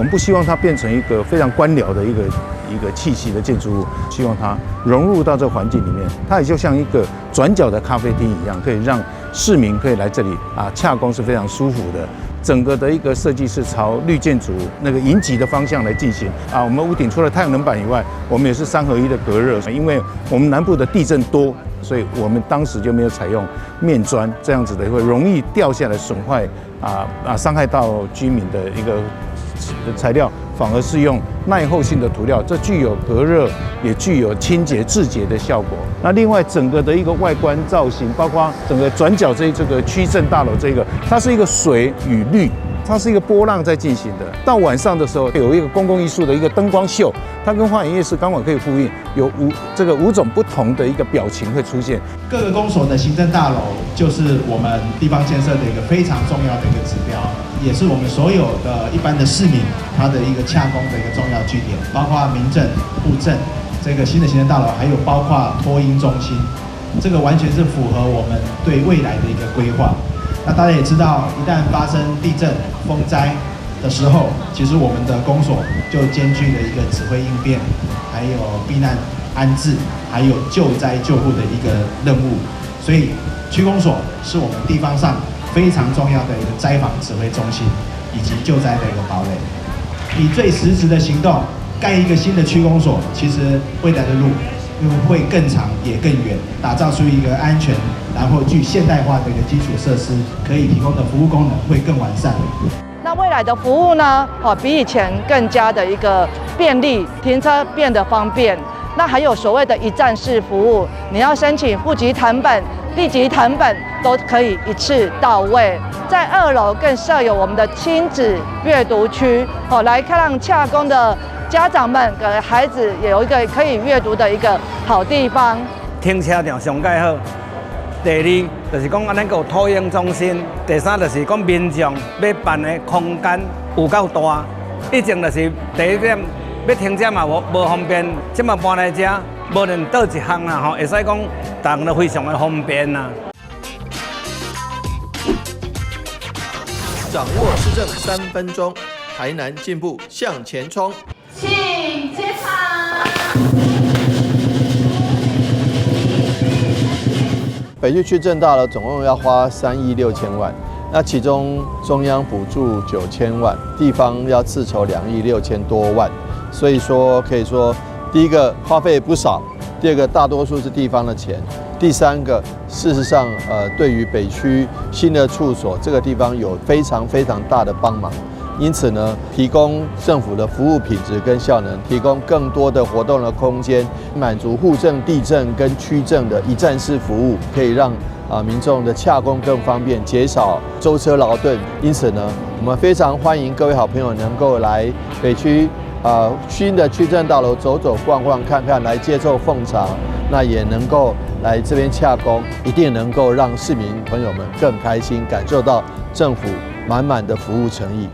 我們不希望它變成一個非常官僚的一個氣息的建築物，希望它融入到這個環境裡面，它也就像一個轉角的咖啡廳一樣，可以讓市民可以來這裡啊，洽公是非常舒服的。整個的一個設計是朝綠建築那個迎擊的方向來進行啊。我們屋頂除了太陽能板以外，我們也是3合1的隔熱，因為我們南部的地震多，所以我們當時就沒有採用面磚這樣子的，會容易掉下來損壞傷害到居民的一個材料，反而是用耐候性的塗料，這具有隔熱，也具有清潔自潔的效果。那另外整個的一個外觀造型，包括整個轉角這個區政大樓這個，它是一個水與綠，它是一個波浪在進行的。到晚上的時候，有一個公共藝術的一個燈光秀，它跟花園夜市剛好可以呼應，有五種不同的一個表情會出現。各個公所的行政大樓就是我們地方建設的一個非常重要的一個指標，也是我們所有的一般的市民他的一個洽公的一個重要據點，包括民政、戶政這個新的行政大樓，還有包括托嬰中心，這個完全是符合我們對未來的一個規劃。那大家也知道，一旦發生地震、風災的時候，其實我們的公所就兼具了一個指揮應變，還有避難安置，還有救災救護的一個任務。所以區公所是我們地方上非常重要的一個災防指揮中心，以及救災的一個堡壘。以最實質的行動蓋一個新的區公所，其實未來的路會更長也更遠，打造出一個安全，然後具現代化的一個基礎設施，可以提供的服務功能會更完善。那未來的服務呢？比以前更加的一個便利，停車變得方便。那還有所謂的一站式服務，你要申請戶籍謄本、地籍謄本都可以一次到位。在2樓更設有我們的親子閱讀區，來看讓洽公的家長們給孩子也有一個可以閱讀的一個好地方。停車場上蓋好。第二就是講，咱閣有托嬰中心。第三就是講，民眾欲辦的空間有夠大。以前就是第一點，欲停車嘛無方便，這馬搬來遮，無論佗一項啦吼，會使講，逐項都非常的方便啦。掌握市政3分鐘，台南進步向前衝。請接場。北區區政大樓總共要花3億6千萬，那其中中央補助9000萬，地方要自籌2億6千多萬，所以說可以說，第一個花費不少，第二個大多數是地方的錢，第三個事實上，對於北區新的處所這個地方有非常非常大的幫忙，因此呢，提供政府的服務品質跟效能，提供更多的活動的空間，滿足戶政、地政跟區政的一站式服務，可以讓民眾的洽公更方便，減少舟車勞頓。因此呢，我們非常歡迎各位好朋友能夠來北區新的區政大樓走走逛逛看看，來接受奉茶，那也能夠來這邊洽公，一定能夠讓市民朋友們更開心，感受到政府滿滿的服務誠意。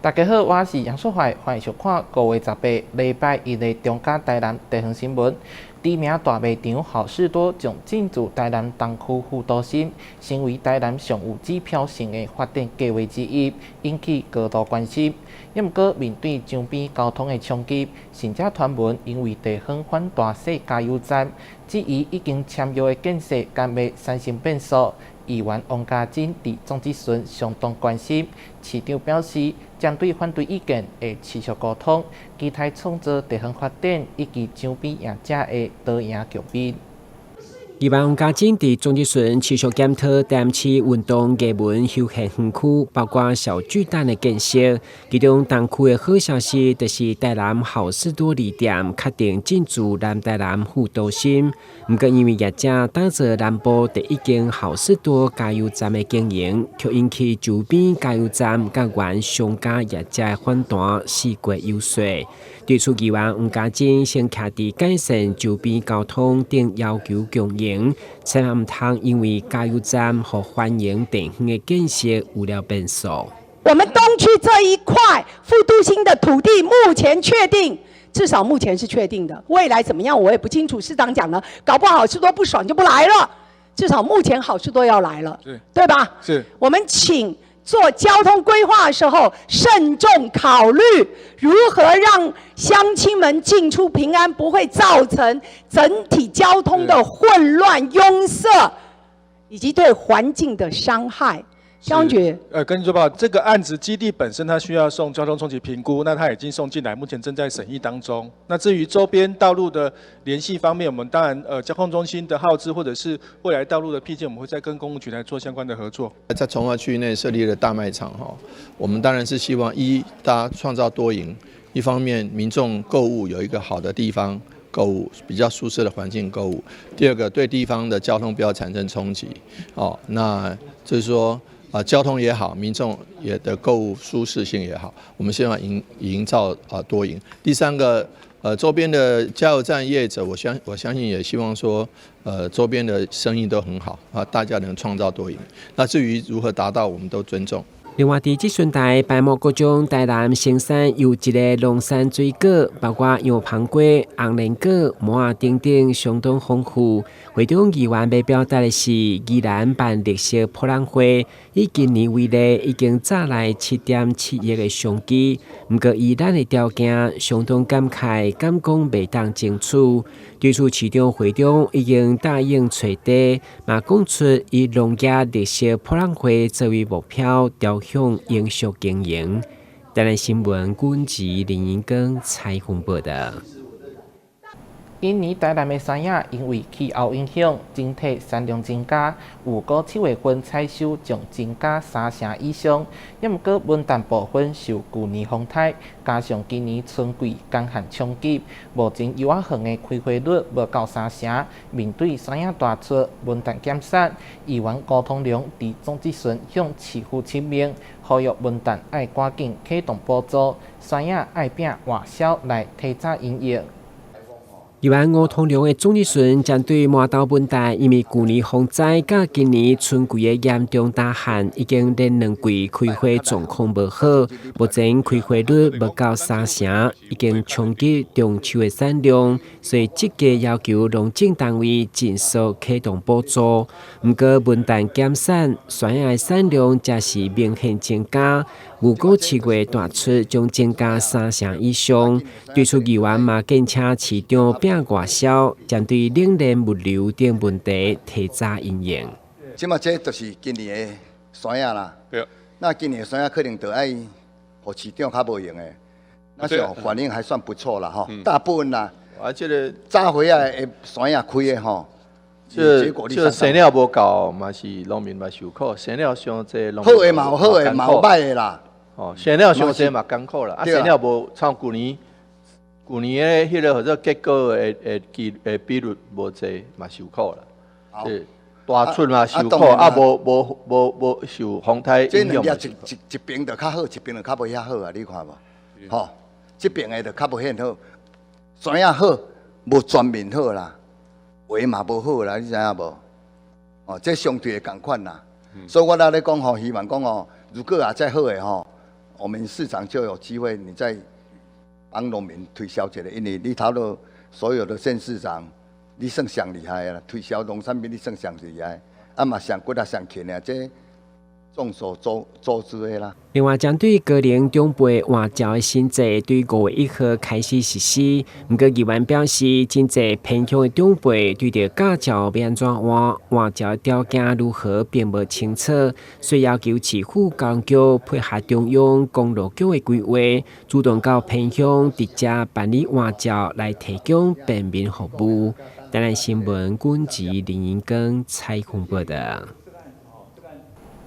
大家好，我是楊淑懷，歡迎收看5月18禮拜一的中嘉台南地方新聞。知名大賣場好市多將進駐台南東區副都心，成為台南上有指標性的發展計劃之一，引起高度關心。也毋過面對周邊交通的衝擊，甚至傳聞因為地方反彈設加油站，質疑已經簽約的建設敢會產生變數。議員王家珍佇總質詢相當關心，市長表示針對反對意見會持續溝通，期待創造地方發展以及周邊業者的多贏局面。議員王家珍佇總質詢持續檢討台南市運動藝文休閒園區，包括小巨蛋的建設。其中東區的好消息就是台南好市多二店確定進駐南台南副都心。毋過因為業者打造南部第一間好市多加油站的經營，卻引起周邊加油站佮原商家業者的反彈，四過遊說。對此，議員王家珍先徛佇改善周邊交通等要求共贏，千萬毋通因為加油站予繁榮地方的建設有了變數。我們東區這一塊副都心的土地，目前確定至少目前是確定的，未來怎麼樣我也不清楚。市長講了，搞不好好市多不爽就不來了。至少目前好市多要來了，對吧？是。我們請做交通規劃的時候，慎重考慮如何讓鄉親們進出平安，不會造成整體交通的混亂、擁塞，以及對環境的傷害。江局，跟你說吧，這個案子基地本身它需要送交通衝擊評估，那它已經送進來，目前正在審議當中。那至於周邊道路的聯繫方面，我們當然交控中心的號誌或者是未來道路的闢建，我們會再跟工務局來做相關的合作。在重劃區內設立了大賣場哈，我們當然是希望一大家創造多贏，一方面民眾購物有一個好的地方購物，比較舒適的環境購物；第二個對地方的交通不要產生衝擊，哦，那就是說。啊，交通也好，民眾也的購物舒適性也好，我們希望營造啊多贏。第三個，周邊的加油站業者，我相信也希望說，周邊的生意都很好啊，大家能創造多贏。那至於如何達到，我們都尊重。另外，佇質詢台排摸各種台南生產優質的農產水果，包括洋香瓜、紅蓮果、芋仔等等，相當豐富。會中議員欲表達的是，宜蘭辦綠色博覽會，以今年為例，已經賺來7.7億的商機。毋過以咱的條件，相當感慨，敢講袂當爭取。對此，市長會長已經答應揣地，嘛講出以農業綠色博覽會作為目標，朝向永續經營。台南新聞，軍籍林英庚採訪報道。今年台南的山野因為氣候影響，整體產量增加，預估7月份採收將增加三成以上。也毋過文旦部分受舊年風颱，加上今年春季乾旱衝擊，目前柚仔園的開花率無夠三成。面對山野大出，文旦減產，議員吳通龍佇總質詢向市府請命，呼籲文旦愛趕緊啟動補助，山野愛拼外銷來提早營業。議員吳通龍的總質詢針對麻豆文旦，因為舊年風災佮今年春季的嚴重大旱，已經連兩季開花狀況無好，目前開花率無夠三成，已經衝擊中秋的產量，所以積極要求農政單位盡速啟動補助。毋過文旦減產，山野的產量則是明顯增加。預估7月大出將增加三成以上。對此議員嘛建請市長拼外銷，針對冷鏈物流等問題提早因應。這馬這就是今年的山野啦。對。那今年的山野可能就愛予市長較無閒的，那時候反應還算不錯啦吼，大部分啦。啊，這個早歲仔的山野開的吼。這生料無夠嘛是農民嘛受苦，生料傷濟，好的嘛有好的，嘛有歹的啦。哦，生料傷濟嘛艱苦啦，啊，生料無像舊年，舊年的彼個或者結果的的的比率無濟嘛受苦啦。是大出嘛受苦，啊無無無無受風颱影響。這兩一邊就較好，一邊就較無遐好啊！你看無？吼，這邊的就較無遐好，山野好，無全面好啦。話嘛無好啦，你知影無？哦，這相對的仝款啦。所以我咧咧講吼，希望講哦，如果啊再好的吼，我們市長就有機會，你再幫農民推銷一下，因為你頭路所有的縣市長，你算上厲害的啦，推銷農產品你算上厲害，啊嘛上骨力上勤的，這眾所周知的啦。另外，針對高齡長輩換照的新制，對5月1號開始實施。毋過議員表示，真濟偏鄉的長輩對著駕照欲按怎換，換照條件如何並無清楚，所以要求市府交通局配合中央公路局的規劃，主動到偏鄉直接辦理換照，來提供便民服務。台南新聞，軍籍林英庚採訪報道。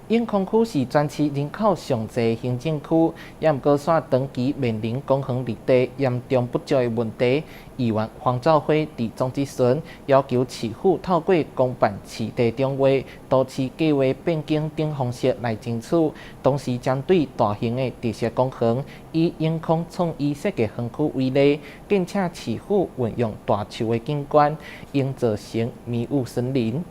永康區是全市人口上濟行政區，也毋過煞長期面臨公園綠地嚴重不足的問題。議員黃兆輝佇總質詢要求市府透過公辦市地重劃、都市計劃變更等方式來爭取，同時針對大型的特色公園，以永康創意設計園區為例，建請市府運用大樹的景觀，營造成迷霧森林。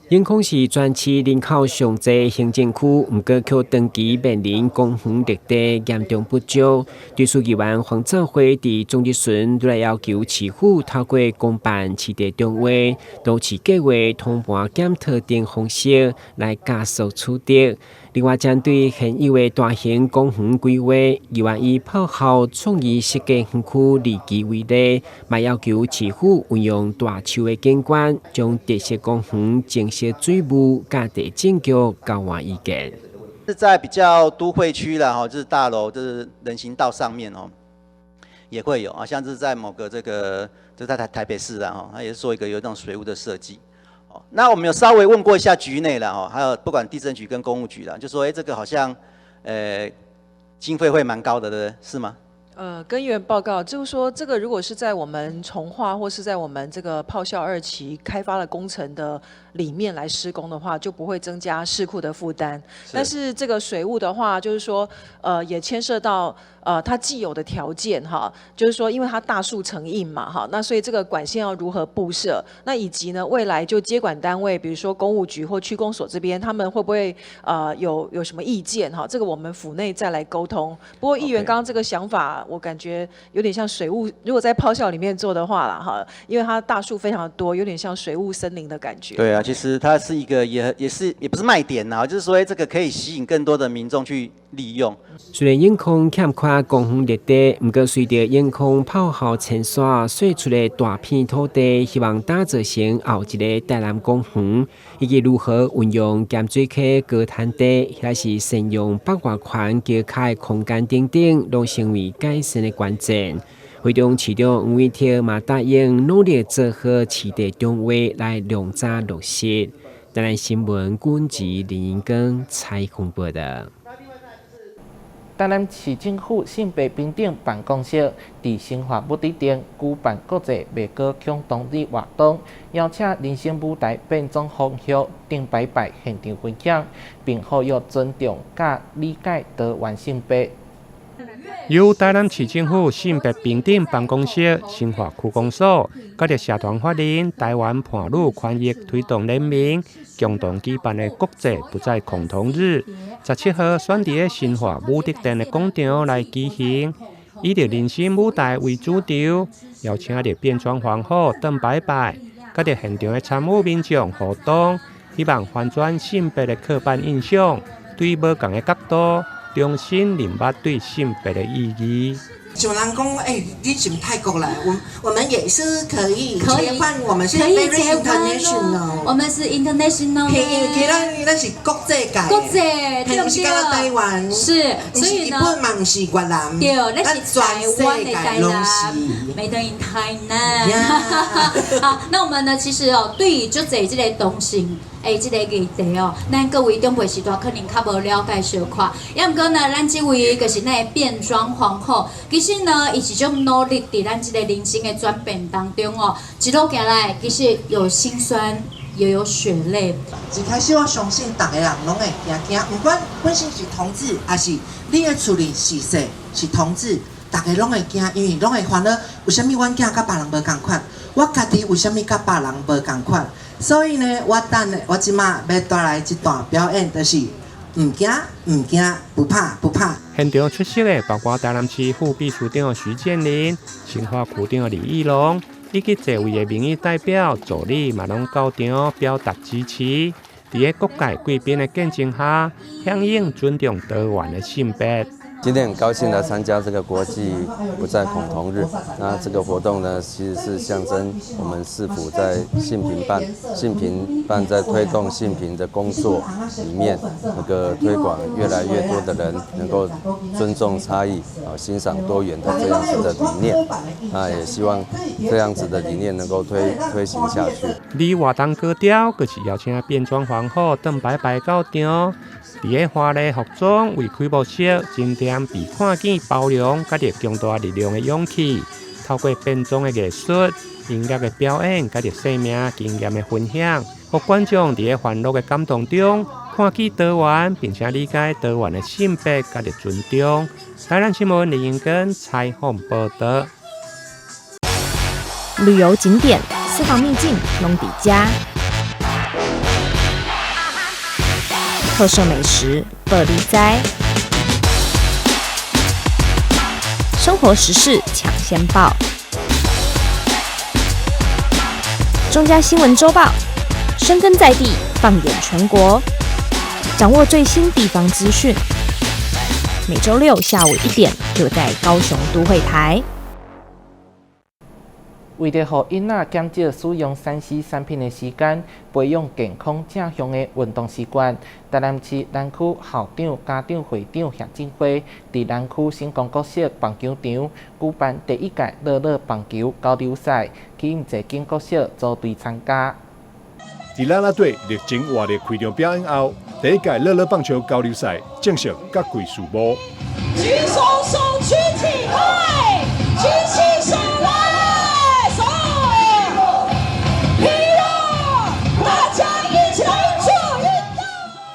永康是全市人口上濟行政區，毋過卻長期面臨公園綠地嚴重不足。對此，議員黃兆輝佇總質詢來要求市府透過公辦市地重劃、都市計劃通盤檢討等方式來加速取得。另外，針對現有的大型公園規劃，議員以炮校創意設計園區二期為例，嘛要求市府運用大樹的景觀，將特色公園增設水務佮地政局交換意見。是在比較都會區啦，哈，就是大樓，就是人行道上面哦，也會有啊，像是在某個這個，就在台北市啦，哈，它也是做一個有這種水霧的設計。那我們有稍微問過一下局內了，哈，還有不管地政局跟工務局啦，就說，哎，這個好像，經費會蠻高的，對不對？是嗎？跟議員報告，就是說，這個如果是在我們重劃或是在我們這個炮校二期開發的工程的裡面來施工的話，就不會增加市庫的負擔。但是這個水務的話，就是說，也牽涉到它既有的條件哈，就是說，因為它大樹成蔭嘛哈，那所以這個管線要如何佈設？那以及呢，未來就接管單位，比如說工務局或區公所這邊，他們會不會有什麼意見哈？這個我們府內再來溝通。不過議員剛剛這個想法，我感覺有點像水霧，如果在炮校裡面做的話啦哈，因為它大樹非常多，有點像水霧森林的感覺。對啊，其實它是一個也不是賣點啊，就是說這個可以吸引更多的民眾去利用。雖然永康欠缺公園綠地，毋過隨著永康炮校遷徙釋出的大片土地，希望打造成後一个台南公園，以及如何運用鹹水溪高灘地，抑是善用北外環橋跤的空間等等，攏成為改善的關鍵。會中市長黃偉哲嘛答應努力做好市地重劃來量早落實。台南新聞軍籍林英光採訪報導。台南市政府性別平等辦公室佇新化武德殿舉辦國際袂閣恐同日活動，邀請人生舞台變裝皇后鄧白白現場分享，並呼籲尊重佮理解多元性別。由台南市政府性別平等辦公室、新化區公所、佮著社團法人台灣伴侶權益推動聯盟共同舉辦的國際不再恐同日，17號選佇咧新化武德殿的廣場來舉行，以著人生舞台為主軸，邀請著變裝皇后鄧白白，佮著現場的參與民眾互動，希望翻轉性別的刻板印象，對無仝的角度，重新認捌對性別的意義。像人講，欸，你是毋泰國來？我們也是可以切換，我們是可以 very international，我們是 international。嘿，其實咱是國際界，國際對毋是干焦台灣，是，所以呢，日本嘛毋是越南，對，咱是台灣的台南，Made in 台南。好，那我們呢，其實哦，對於足濟這个同性的這个議題哦，咱各位長輩時代可能較無了解小可，抑毋過呢，咱這位就是咱的變裝皇后，其實呢，伊是足努力佇咱這个人生的轉變當中哦，一路行來，其實有辛酸，也有血淚。一開始我相信逐个人攏會驚驚，毋管本身是同志，抑是你的厝裡是說是同志，逐个攏會驚，因為攏會煩惱，為啥物阮囝佮別人無仝款？我家己為啥物佮別人無仝款？所以呢，我等下我這馬欲帶來這段表演，就是毋驚毋驚，不怕不怕。現場出席的包括台南市副秘書長徐建林、新化區長李義龍，以及濟位的民意代表助理嘛，攏到場表達支持。佇个各界貴賓的見證下，響應尊重多元的性別。今天很高興來參加這個國際不再恐同日。那這個活動呢，其實是象徵我們市府在性平辦、性平辦在推動性平的工作裡面，那個推廣越來越多的人能夠尊重差異啊，欣賞多元的這樣子的理念。那也希望這樣子的理念能夠推行下去。而活動高潮，就是邀請變裝皇后鄧白白到場，佇个華麗服裝為開幕式增添被看見包容、佮著強大力量的勇氣。透過變裝的藝術、音樂的表演，佮著生命經驗的分享，予觀眾佇个歡樂的感動中，看見多元，並且理解多元的性別佮著尊重。台南新聞林英根採訪報導。旅遊景點、私房秘境，攏佇遮。特色美食報你知，生活時事搶先報，中嘉新聞週報，深耕在地，放眼全國，掌握最新地方資訊。每週六下午1點，就在高雄都會台。為著予囡仔減少使用3C 產品的時間，培養健康正向的運動習慣，台南市南區校長、家長會長謝振輝，佇南區成功國小棒球場舉辦第一屆樂樂棒球交流賽，吸引濟間國小組隊參加。佇啦啦隊熱情活力開場表演後，第一屆樂樂棒球交流賽正式揭開序幕。舉手手舉起來，舉起手來，手，大家一起來做運動。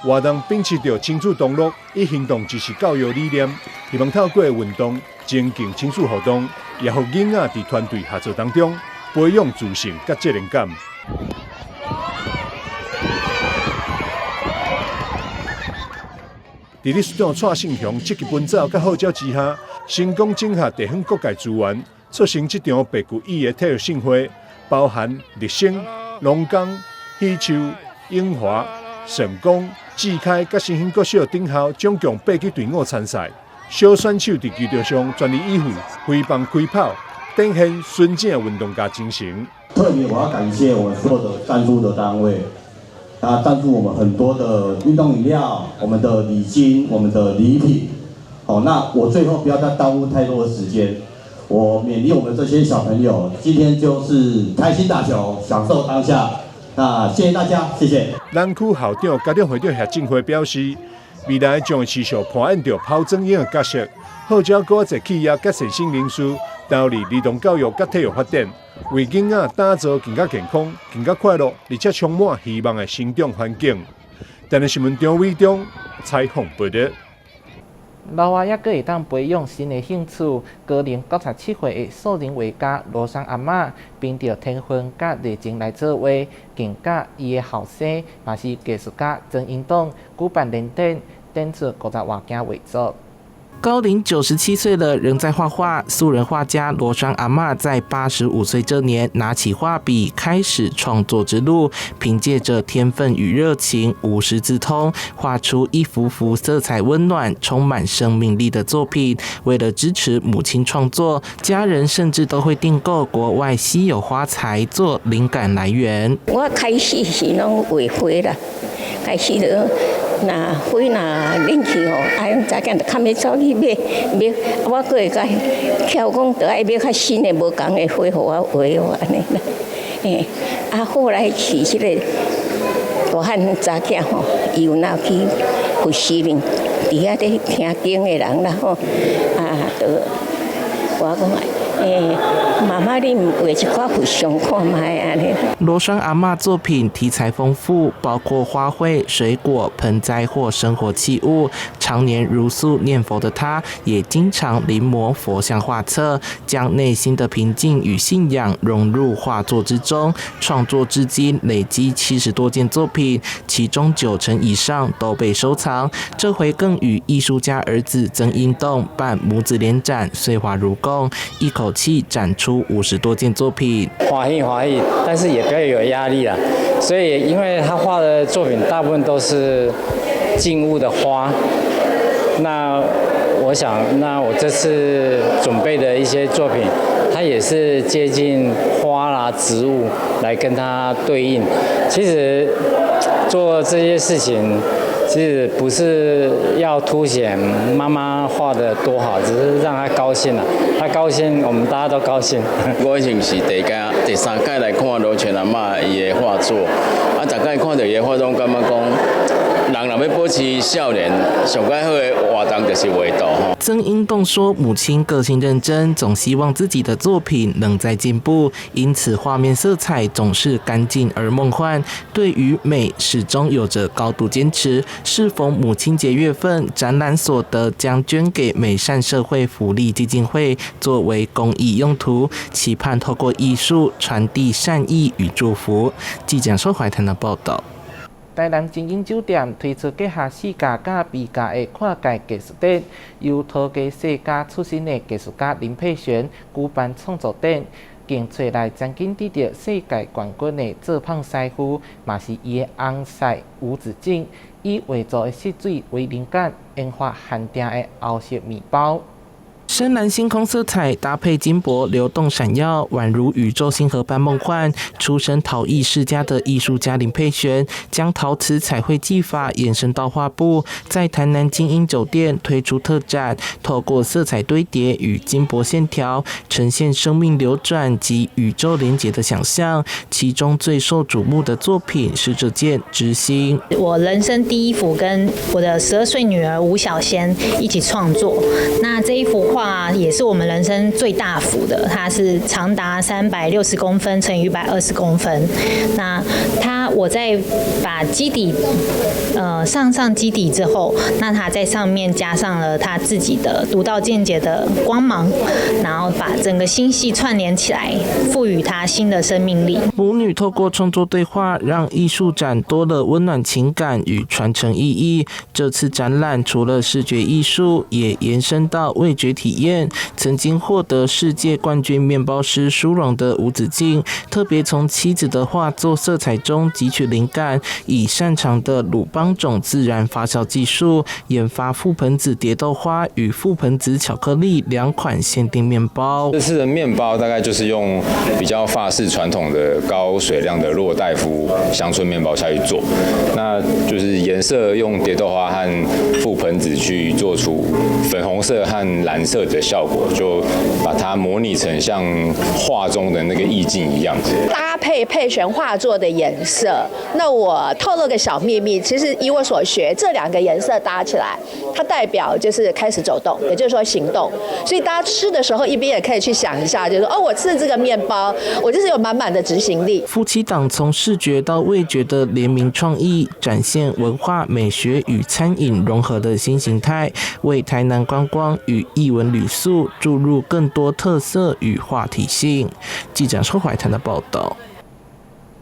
活動秉持著親子同樂、以行動支持教育理念，希望透過運動增進親子互動，也予囡仔佇團隊合作當中培養自信佮責任感。佇理事長蔡勝雄積極奔走佮號召之下，成功整合地方各界資源，促成這場別具意義的體育盛會，包含日升、龍岡、喜樹、永華、成功、志開佮新興國小等校總共八支隊伍參賽。小選手佇球場上全力以赴，揮棒開跑，展現純正運動家精神。特別我要感謝我們所有的贊助的單位。啊，贊助我們很多的運動飲料、我們的禮金、我們的禮品。好，那我最後不要再耽誤太多的時間，我勉勵我們這些小朋友，今天就是開心打球，享受當下。那謝謝大家，謝謝。南區校長、家長會長謝振輝表示，未來將會持續扮演著拋磚引玉的角色，號召閣較濟企業佮善心人士投入兒童教育佮體育發展。為囡仔打造更加健康、更加快樂，而且充滿希望的成長環境。台南新聞張偉忠採訪報導。老外猶閣會當培養新的興趣。高齡97歲的素人畫家羅雙阿嬤，憑著天分佮熱情來作畫，更佮伊的後生，嘛是藝術家曾英棟舉辦聯展，展出50外件畫作。高齡97歲了，仍在畫畫。素人畫家羅雙阿嬤在85歲這年，拿起畫筆開始創作之路。憑借着天分與熱情，無師自通，畫出一幅幅色彩溫暖、充滿生命力的作品。為了支持母親創作，家人甚至都會訂購國外稀有花材做靈感來源。我開始是攏畫花啦，開始就。若花若冷去吼，啊，查囝就較欲走去買買，我閣會共伊講，著愛買較新的、無仝的花予我畫哦，按呢啦。欸，啊，後來是這个大漢查囝吼，伊有若去佛寺面，佇遐咧聽經的人啦吼，啊，就我講。欸，媽媽，你毋畫一寡佛像看覓按呢？羅雙阿嬤作品題材豐富，包括花卉、水果、盆栽或生活器物。常年茹素念佛的她，也經常臨摹佛像畫冊，將內心的平靜與信仰融入畫作之中。創作至今累積70多件作品，其中9成以上都被收藏。這回更與藝術家兒子曾英棟辦母子聯展，歲華如貢，一口氣展出50多件作品。歡喜歡喜，但是也不要有壓力啦。所以，因為他畫的作品大部分都是靜物的花，那我想，那我這次準備的一些作品，它也是接近花啦、植物來跟它對應。其實做這些事情，其實不是要凸顯媽媽畫得多好，只是讓她高興啦。她高興，我們大家都高興。我已經是第屆、第三屆來看羅泉阿嬤伊的畫作，啊，逐擺看著伊的畫作，感覺講，人若欲保持少年，上蓋好的活動就是畫圖。曾英棟說：“母親個性認真，總希望自己的作品能再進步，因此畫面色彩總是乾淨而夢幻。對於美，始終有着高度堅持。適逢母親節月份，展覽所得將捐給美善社會福利基金會，作為公益用途，期盼透過藝術傳遞善意與祝福。”記者蘇懷騰的報道。台南晶英酒店推出結合四價佮美甲的跨界藝術展，由陶藝世家出身的藝術家林佩璇舉辦創作展，更揣來曾經得著世界冠軍的做麭師傅，嘛是伊的翁婿吳子敬，以畫作的色水為靈感，研發限定的歐式麵包。深藍星空色彩搭配金箔流動閃耀，宛如宇宙星河般夢幻。出身陶藝世家的藝術家林佩璇，將陶瓷彩繪技法延伸到畫布，在台南晶英酒店推出特展，透過色彩堆疊與金箔線條，呈現生命流轉及宇宙連結的想象。其中最受矚目的作品是這件《之心》。我人生第一幅跟我的12歲女兒吳小仙一起創作，那這一幅畫也是我們人生最大幅的，它是長達360公分乘以120公分。那它我在把基底上上基底之後，那它在上面加上了他自己的獨到見解的光芒，然後把整個星系串聯起來，賦予它新的生命力。母女透過創作對話，讓藝術展多了溫暖情感與傳承意義。這次展覽除了視覺藝術，也延伸到味覺體驗。曾經獲得世界冠軍麵包師殊榮的吳子敬，特別從妻子的畫作色彩中汲取靈感，以擅長的魯邦種自然發酵技術，研發覆盆子蝶豆花與覆盆子巧克力兩款限定麵包。這次的麵包大概就是用比較法式傳統的高水量的洛代夫鄉村麵包下去做，那就是顏色用蝶豆花和覆盆子去做出粉紅色和藍色的效果，就把它模擬成像畫中的那個意境一樣。搭配佩璇畫作的顏色，那我透露個小秘密，其實以我所學，這兩個顏色搭起來，它代表就是開始走動，也就是說行動。所以大家吃的時候，一邊也可以去想一下，就是說哦，我吃的這個麵包，我就是有滿滿的執行力。夫妻檔從視覺到味覺的聯名創意，展現文化美學與餐飲融合的新形態，為台南觀光與藝文旅宿注入更多特色與話題性。記者周懷談的報道。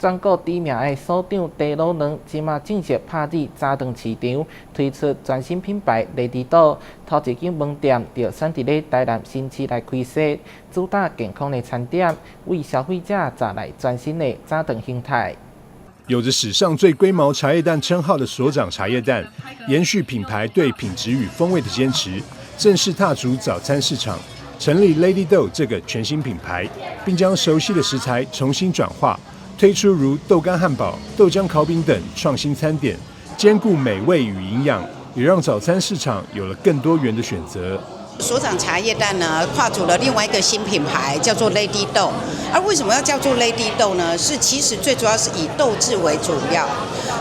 全國知名的所長茶滷卵，這馬正式拍入早頓市場，推出全新品牌 Lady 豆。頭一間門店就選佇咧台南新市來開設，主打健康的餐點，為消費者帶來全新的早頓形態。有着史上最龜毛茶葉蛋稱號的所長茶葉蛋，延續品牌對品質與風味的堅持，正式踏足早餐市場，成立 Lady 豆這個全新品牌，並將熟悉的食材重新轉化，推出如豆乾漢堡、豆漿烤餅等創新餐點，兼顧美味與營養，也讓早餐市場有了更多元的選擇。所長茶葉蛋呢，跨足了另外一個新品牌，叫做 Lady 豆。而為什麼要叫做 Lady 豆呢？是其實最主要是以豆質為主要。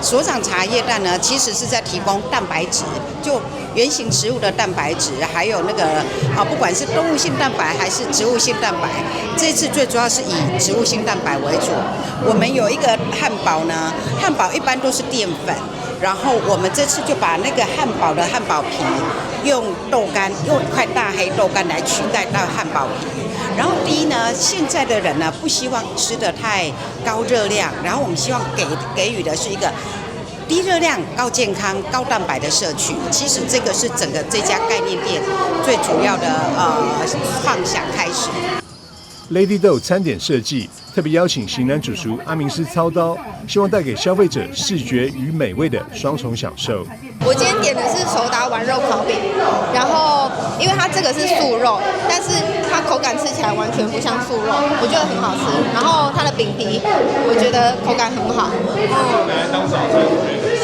所長茶葉蛋呢，其實是在提供蛋白質，就原型食物的蛋白質，還有那個啊，不管是動物性蛋白還是植物性蛋白，這次最主要是以植物性蛋白為主。我們有一個漢堡呢，漢堡一般都是澱粉，然後我們這次就把那個漢堡的漢堡皮用豆乾，用一塊大黑豆乾來取代到漢堡皮。然後第一呢，現在的人呢不希望吃得太高熱量，然後我們希望給予的是一個低熱量、高健康、高蛋白的攝取。其實這個是整個這家概念店最主要的創想開始。 Lady 豆餐點設計特別邀請型男主廚阿明師操刀，希望帶給消費者視覺與美味的雙重享受。我今天點的是手打碗肉烤餅，然後因為它這個是素肉，但是它口感吃起來完全不像素肉，我覺得很好吃。然後它的餅皮，我覺得口感很好。拿來當早餐，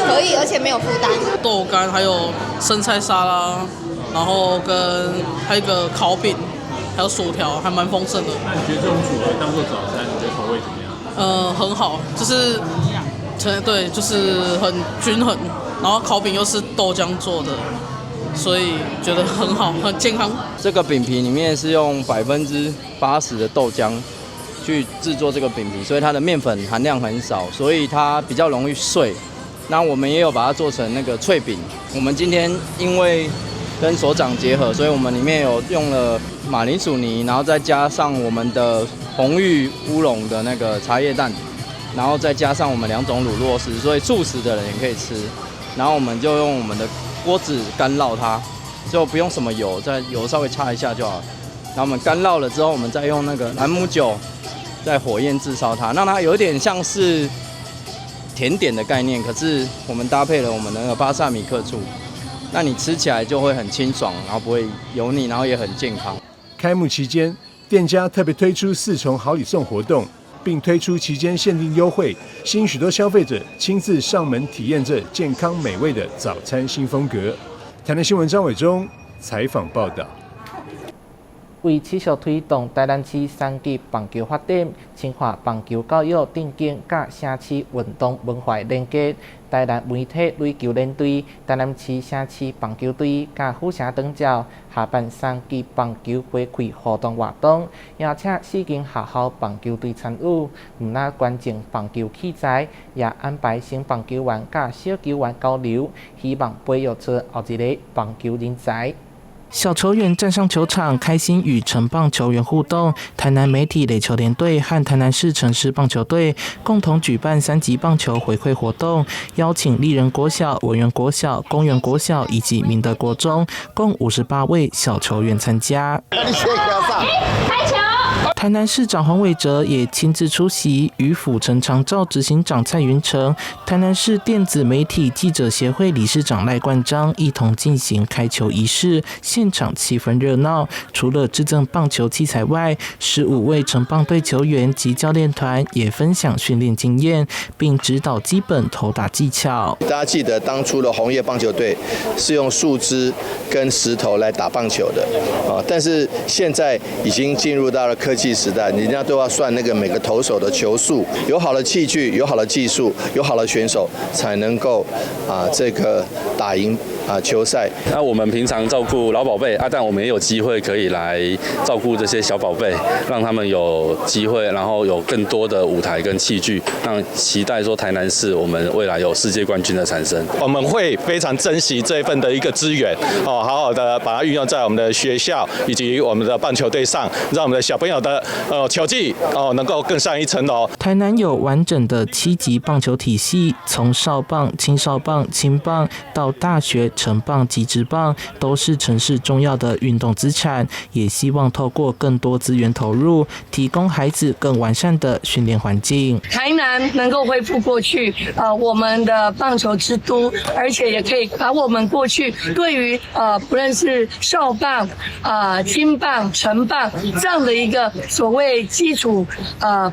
可以，而且沒有負擔。豆乾還有生菜沙拉，然後跟還有一個烤餅。還有薯條，還蠻豐盛的。那你覺得這種組合當做早餐，你覺得口味怎麼樣？很好，就是，對，就是很均衡。然後烤餅又是豆漿做的，所以覺得很好，很健康。這個餅皮裡面是用80%的豆漿去製作這個餅皮，所以它的麵粉含量很少，所以它比較容易碎。那我們也有把它做成那個脆餅。我們今天因為跟所長結合，所以我們裡面有用了馬鈴薯泥，然後再加上我們的紅玉烏龍的那個茶葉蛋，然后再加上我们2种乳酪丝，所以素食的人也可以吃。然后我们就用我们的锅子干烙它，就不用什么油，再油稍微擦一下就好了。然后我们干烙了之后，我们再用那个兰姆酒，再火焰炙烧它，让它有点像是甜点的概念，可是我们搭配了我们的那个巴萨米克醋，那你吃起来就会很清爽，然后不会油腻，然后也很健康。开幕期间，店家特别推出4重好礼送活动，并推出期间限定优惠，吸引许多消费者亲自上门体验这健康美味的早餐新风格。台南新闻张伟忠采访报道。为持续推动台南市3级棒球发展，深化棒球教育振兴，佮城市运动文化连结，台南媒体垒球联队、台南市城市棒球队佮府城长照合办3级棒球回馈互动活动，邀请4间学校棒球队参与，毋但捐赠棒球器材，也安排新棒球员佮小球员交流，希望培育出后一个棒球人才。小球员站上球场，开心与城棒球员互动。台南媒体垒球联队和台南市城市棒球队共同举办3级棒球回馈活动，邀请丽人国小、文园国小、公园国小以及明德国中，共58位小球员参加。开球！台南市长黄伟哲也亲自出席，与府城长照执行长蔡云成、台南市电子媒体记者协会理事长赖冠章一同进行开球仪式，现场气氛热闹。除了致赠棒球器材外，15位城棒队球员及教练团也分享训练经验，并指导基本投打技巧。大家记得当初的红叶棒球队是用树枝跟石头来打棒球的啊，但是现在已经进入到了科技时代，人家都要算那个每个投手的球速，有好的器具，有好的技术，有好的选手，才能够这个打赢球赛。那我们平常照顾老宝贝啊，但我们也有机会可以来照顾这些小宝贝，让他们有机会，然后有更多的舞台跟器具，让期待说台南市我们未来有世界冠军的产生。我们会非常珍惜这一份的一个资源哦，好好的把它运用在我们的学校以及我们的棒球队上，让我们的小朋友的球技能够更上一层楼。台南有完整的7级棒球体系，从少棒、青少棒、青棒到大学城棒及职棒，都是城市重要的运动资产。也希望透过更多资源投入，提供孩子更完善的训练环境。台南能够恢复过去我们的棒球之都，而且也可以把我们过去对于不论是少棒、青棒、城棒这样的一个所谓基础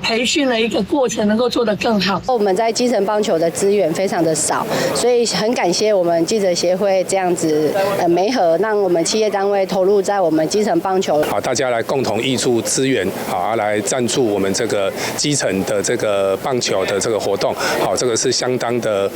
培训的一个过程，能够做得更好。我们在基层棒球的资源非常的少，所以很感谢我们记者协会这样子媒合，让我们企业单位投入在我们基层棒球。好，大家来共同挹注资源，好，来赞助我们这个基层的这个棒球的这个活动，好，这个是相当的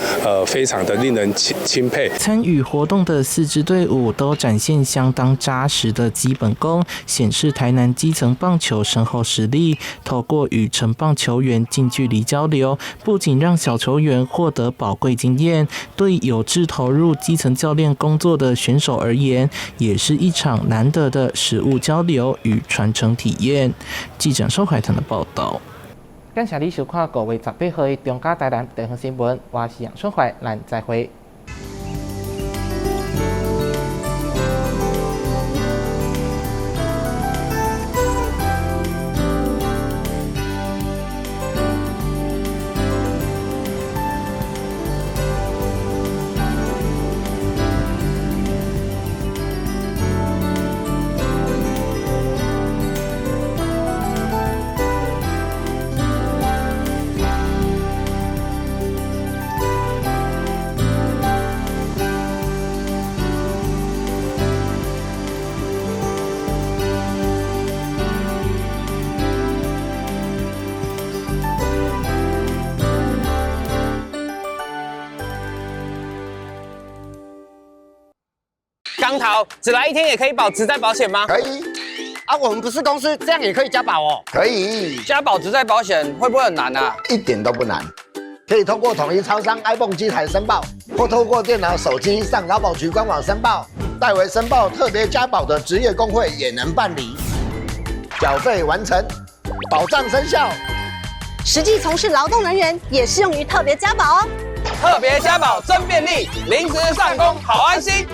非常的令人钦佩。参与活动的4支队伍都展现相当扎实的基本功，显示台南基层棒球深厚实力。透过与城棒球员近距离交流，不仅让小球员获得宝贵经验，对有志投入基层教练工作的选手而言，也是一场难得的实务交流与传承体验。记者周海腾的报道。感谢你收看5月18号的中嘉台南地方新闻，我是杨春怀，咱再会。钢头，只来一天也可以保职灾保险吗？可以。啊，我们不是公司，这样也可以加保哦。可以。加保职灾保险会不会很难啊？一点都不难，可以通过统一超商 iPhone 机台申报，或透过电脑、手机上劳保局官网申报，代为申报特别加保的职业工会也能办理。缴费完成，保障生效。實際從事勞動人員也適用於特別加保哦。特別加保真便利，臨時上工好安心。